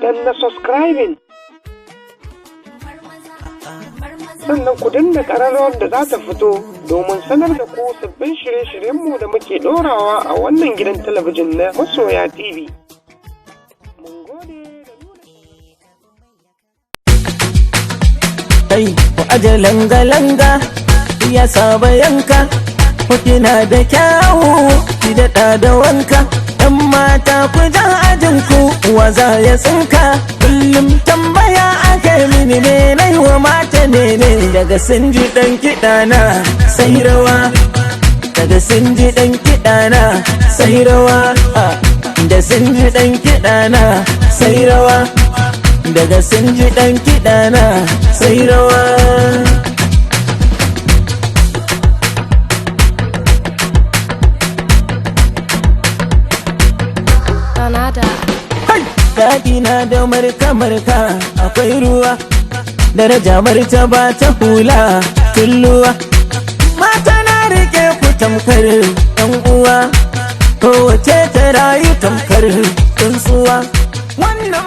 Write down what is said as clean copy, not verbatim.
Danna subscribing, sannan ku danna ƙararrawar da za ta fito domin sanar da ku sabbin shirye-shiryenmu da muke ɗorawa a wannan gidan talabijin na Masoya TV. Mun gode da nuna Kai, ku aje langa-langa, ya saba yanka. Ku kina da kyawu, ki daɗa da wanka. Ɗan mata, ku ja ajin ku, waza ya tsinka? Kullum tambaya ake mini, me nai wa mata ne ne? Daga sun ji ɗan kiɗa na sai rawa, daga sun ji ɗan kiɗa na sai rawa, da sun ji ɗan kiɗa na sai rawa, daga sun ji ɗan kiɗa na sai rawa. Banada. Daɗi na da marka-marka, akwai ruwa, daraja martaba ta hula tulluwa. Mata, na rike ku tamkar ɗan uwa, kowace ta rayu tamkar tsuntsuwa. Wannan